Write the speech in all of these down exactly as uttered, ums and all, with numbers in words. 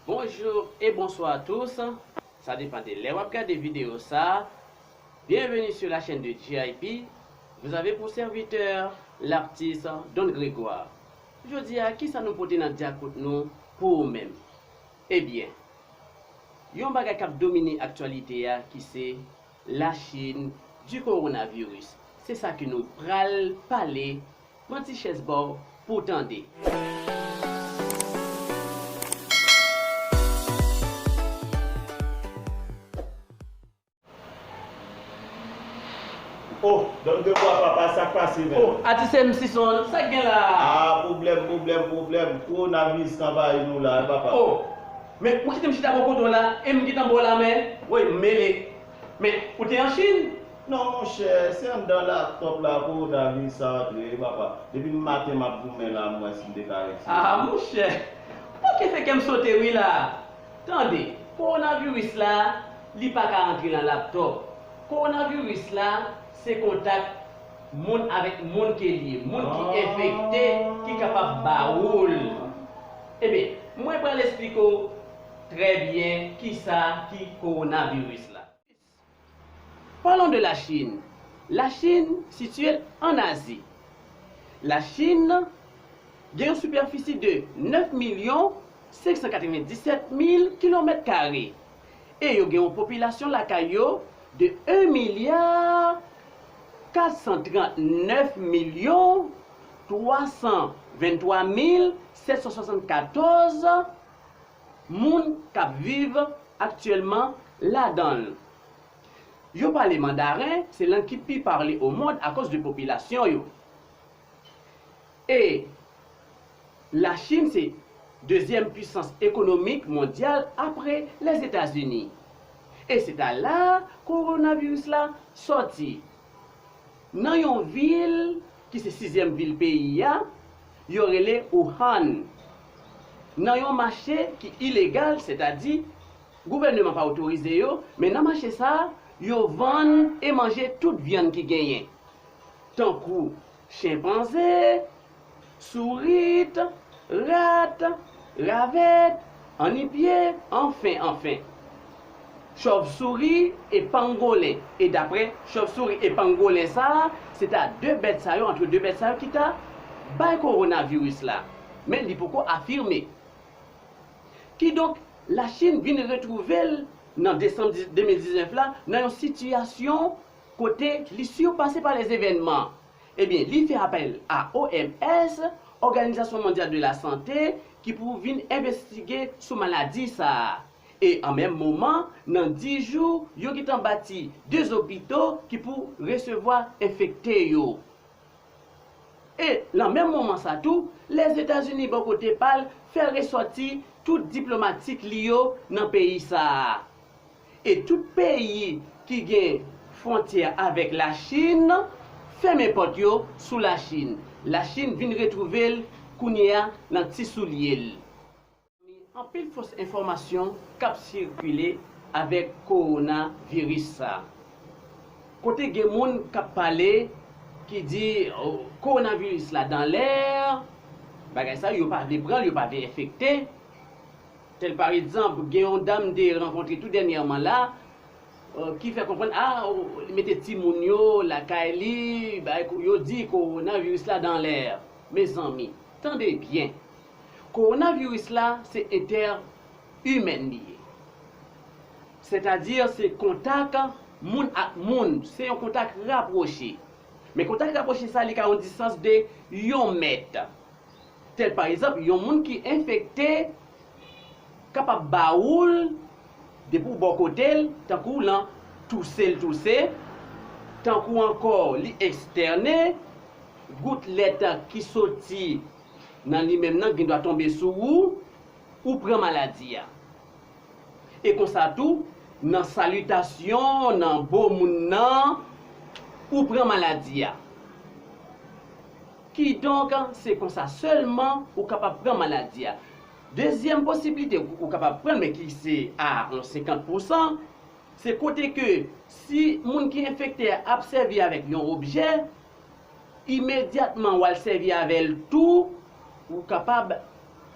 Bonjour et bonsoir à tous. Ça dépend de l'heure w ap gade vidéo ça. Bienvenue sur la chaîne de J I P. Vous avez pour serviteur l'artiste Don Grégoire. Jodi a, kisa nou pote nan dyakout nou pou ou menm? Ebyen, yon bagay k ap domine aktyalite a ki se Lachin, di kowonaviris. Se sa ke nou pral pale. Pran ti chèz ba w pou w tande. Oh, Don Grégoire papa, sa k pase menm? Oh, atis M C Son, sa k gen la? Ah, pwoblèm, pwoblèm, pwoblèm. Kowonaviris anvayi nou la, wi papa. Oh, men ou kite m chita bò kote w la, e m gentan ba w lamen. Woy, m mele. Men, ou te an Chin? Non, monchè, se anndan laptòp la kowonaviris sa antre, wi papa. Depi maten m ap goumen la, m wè si m te ka retire. Ah, monchè. Ou manke fè kè m sote wi la. Tande, kowonaviris la, li pa ka antre nan laptòp. Kowonaviris la, se kontak moun avèk moun ke l ye, moun ki enfekte, ki kapab ba ou l. Ebyen, mwen pral esplike w trè byen kisa ki kowonaviris la. Parlons de la Chine. Lachin sitiye l ann Azi. Lachin gen yon sipèfisi de nèf milyon senk san katrevenndisèt mil kilomèt kare e yo gen yon popilasyon lakay yo de en milya kat san trannèf milyon twa san venntwa mil sèt san swasannkatòz moun k ap viv aktyèlman ladan l. Yo pale mandaren, se lang ki pi pale o mond akoz de popilasyon yo. E Lachin se dezyèm pisans ekonomik mondyal apre Lèzetazini. E se ta la kowonaviris la sòti. Nan yon vil ki se sizyèm vil peyi a, yo rele Wuhan, nan yon mache ki ilegal, sètadi gouvèneman pa otorize yo, men nan mache sa a, yo vann e manje tout vyann ki genyen, tankou chenpanze, sourit, rat, ravèt, annipye, anfen, anfen. Chòvsouri e pangolen. E daprè chòvsouri e pangolen sa a, se ta de bèt sa yo, antre de bèt sa yo ki ta bay kowonaviris la. Men li poko afime. Kidonk, Lachin vin retwouve l nan desanm de mil diznèf la nan yon sitiyasyon kote li sipase pa lèzevènman. Ebyen, li fè apèl a O M S, Òganizasyon Mondyal de la Sante, ki pou vin envestige sou maladi sa a. E an menm moman, nan dis jou, yo gentan bati de zopito ki pou resevwa enfekte yo. E nan menm moman sa tou, Lèzetazini bò kote pa l fè resòti tout diplomatik li yo nan peyi sa a. E tout peyi ki gen fwontyè avèk Lachin fèmen pòt yo sou Lachin. Lachin vin retwouve l kounye a nan ti soulye l. Anpil fos enfòmasyon k ap sikile avèk kowonaviris sa. Kote gen moun k ap pale ki di kowonaviris la dan lè, bagay sa yo pa vle pran l, yo pa vle enfekte. Tèl pa egzanp, gen yon dam m te rankontre tou dènyèman la, ki fè konprann, a, li mete timoun yo lakay li, yo di kowonaviris la dan lè. Mezanmi, tande byen. Kowonaviris la se entèimèn li ye. Sètadi se kontak moun ak moun, se yon kontak rapwoche. Men kontak rapwoche sa li ka yon distans de yon mèt. Tèl pa egzanp, yon moun ki enfekte kapab ba ou l depi w bò kote l, tankou lan touse l touse, tankou ankò li ekstène, goutlèt ki soti nan li menm nan gendwa tonbe sou ou, ou pran maladi a. E konsa tou, nan salitasyon, nan bo moun nan, ou pran maladi a. Kidonk, se konsa sèlman ou kapab pran maladi a. Dezyèm posiblite ou kapab pran l, men ki se a yon senkant pousan, se kote ke si moun ki enfekte a ap sèvi avèk yon objè, imedyatman w al sèvi avè l tou, ou kapab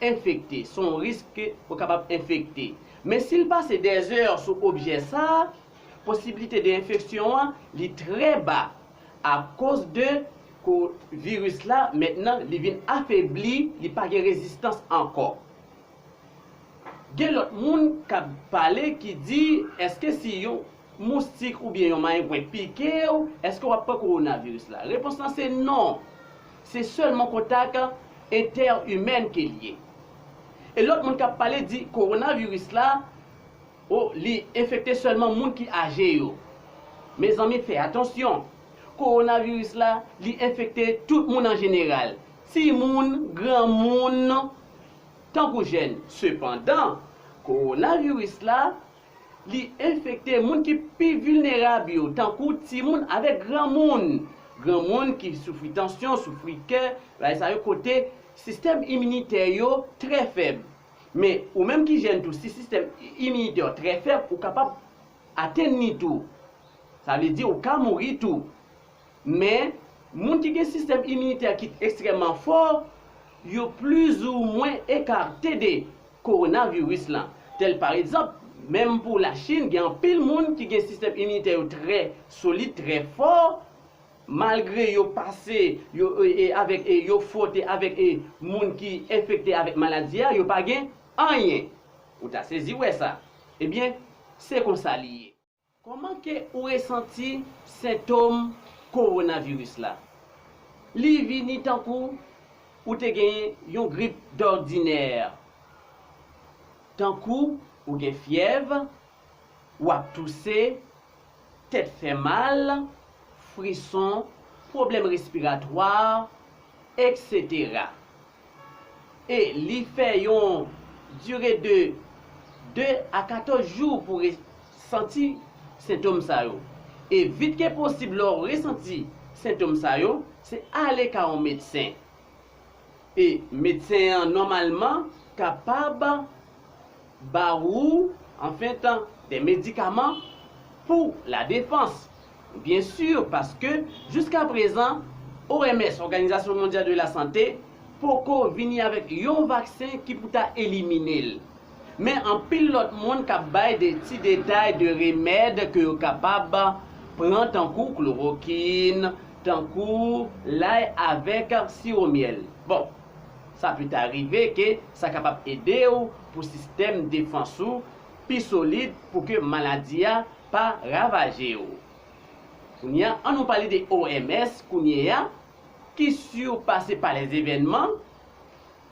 enfekte. Se yon risk ke ou kapab enfekte. Men si l pase dèzè sou objè sa a, posibilite de enfeksyon an, li trè ba. Akoz de ko, viris la, mentnan, li vin afebli, li pa gen rezistans ankò. Gen lòt moun k ap pale ki di, èske si yon moustik oubyen yon marenpwen pike w, èske w ap pran kowonaviris la? Repons lan se non. Se sèlman kontak entè-imèn ke l ye. E lòt moun k ap pale di kowonaviris la, o, li enfekte sèlman moun ki aje yo. Mezanmi, fè atansyon. Kowonaviris la, li enfekte tout moun an jeneral. Timoun, granmoun, tankou jèn. Sepandan, kowonaviris la, li enfekte moun ki pi vilnerab yo, tankou timoun avèk granmoun. Granmoun ki soufri tansyon, soufri kè, bagay sa yo kote sistèm iminitè yo trè fèb. Men, ou menm ki jèn tou, si sistèm iminitè w trè fèb, ou kapab atenn li tou. Sa vle di ou ka mouri tou. Men, moun ki gen sistèm iminitè ki ekstrèmman fò, yo plizoumwen ekate de kowonaviris lan. Tèl pa egzanp, menm pou Lachin, gen anpil moun ki gen sistèm iminitè yo trè solid, trè fò, malgre yo pase, yo, e, e, avèk, e, yo fwote avèk, e, moun ki enfekte avèk maladi a, yo pa gen anyen. Ou ta sezi wè sa. Ebyen, se konsa li ye. Kòman ke ou resanti sentòm kowonaviris la? Li vini tankou ou te gen yon grip dòdinè. Tankou ou gen fyèv, w ap touse, tèt fè mal, frison, pwoblèm respiratwa, etsetera. E li fè yon dire de de a katòz jou pou resanti sentòm sa yo. E vit ke posib, lè w resanti sentòm sa yo, se ale ka yon medsen. E medsen an, nòmalman, kapab ba ou, anfentan, de medikaman pou la defans. Byen si, paske jiska prezan, O M S, Òganizasyon Mondyal de la Sante, poko vini avèk yon vaksen ki pou ta elimine l. Men anpil lòt moun k ap bay de ti detay de remèd ke yo kapab pran, tankou klorokin, tankou lay avèk siwo myèl. Bon, sa pita rive ke sa kapab ede w pou sistèm defans ou pi solid pou ke maladi a pa ravaje w. Kounye a, ann nou pale de O M S kounye a, ki sipase pa lèzevènman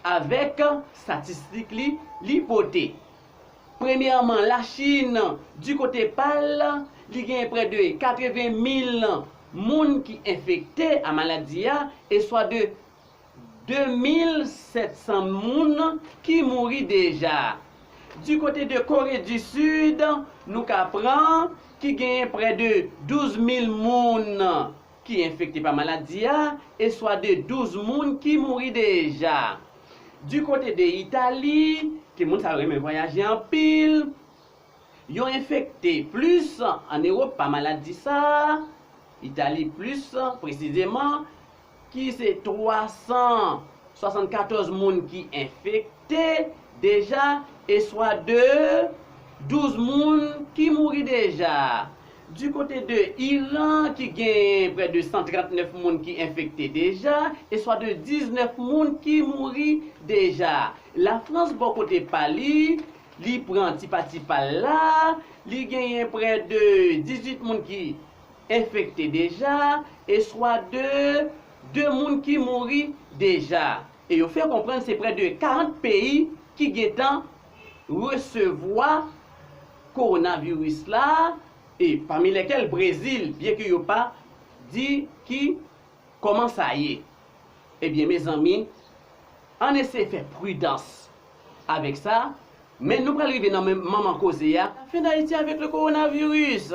avèk statistik li, li pote. Premyèman, Lachin, di kote pa l, li gen prè de katreven mil moun ki enfekte a maladi a, e swa de de mil sèt san moun ki mouri deja. Di kote de Kore di Sid, nou ka pran ki genyen prè de douz mil moun ki enfekte pa maladi a, e swa de douz moun ki mouri deja. Di kote de Itali, ke moun sa yo renmen vwayaje anpil, yo enfekte plis ann Ewòp pa maladi sa a, Itali plis presizeman, ki se twa san swasannkatòz moun ki enfekte deja, e swa de douz moun ki mouri deja. Di kote de Iran, ki gen prè de san trant nèf moun ki enfekte deja, e swa de diznèf moun ki mouri deja. Lafrans, bò kote pa li, li pran ti pati pa l la, li genyen prè de dizuit moun ki enfekte deja, e swa de de moun ki mouri deja. E yo fè konprann se prè de karant peyi ki gentan resevwa kowonaviris la, e pami lèkèl Brezil, byenke yo pa di ki kòman sa ye. Ebyen, mezanmi, ann eseye fè pridans avèk sa, men nou pral rive nan men, manman koze a. La fin d'Haïti avec le coronavirus.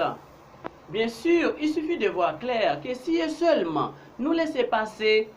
Bien sûr, il suffit de voir clair que si et seulement nou lese pase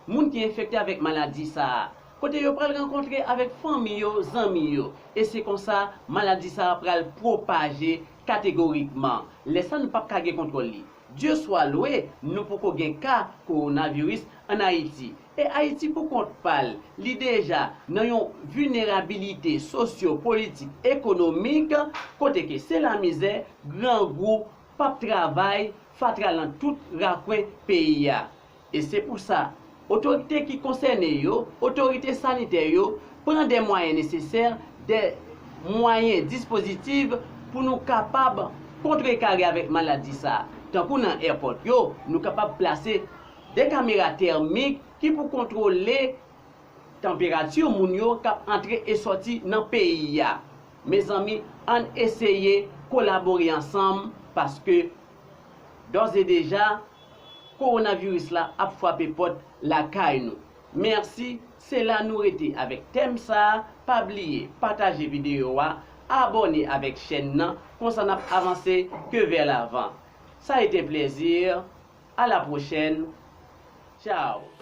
moun ki enfekte avèk maladi sa a, kote yo pral rankontre avèk fanmi yo, zanmi yo, e se konsa maladi sa a pral pwopaje kategorikman. Lè sa, nou p ap ka gen kontwòl li. Dye swa lwe, nou poko gen ka kowonaviris ann Ayiti. E Ayiti pou kont pa l, li deja nan yon vilnerabilite sosyo-politik, ekonomik, kote ke se lamizè, grangou, p ap travay, fatra nan tout rakwen peyi a. E se pou sa, otorite ki konsène yo, otorite sanitè yo, pran de mwayen nesesè, de mwayen dispozitif pou nou kapab kontrekare avèk maladi sa. Tankou nan èpòt yo, nou kapab plase de kamera tèmik ki pou kontwole tanperati moun yo k ap antre e sòti nan peyi a. Mezanmi, ann eseye kolabore ansanm, paske dòz e deja, kowonaviris la ap frape pòt lakay nou. Mèsi, se la nou rete avèk tèm sa a. Pa bliye pataje videyo a, abòne avèk chèn nan, konsa n ap avanse que vers l'avant. Ça a été un plaisir. À la prochaine. Ciao.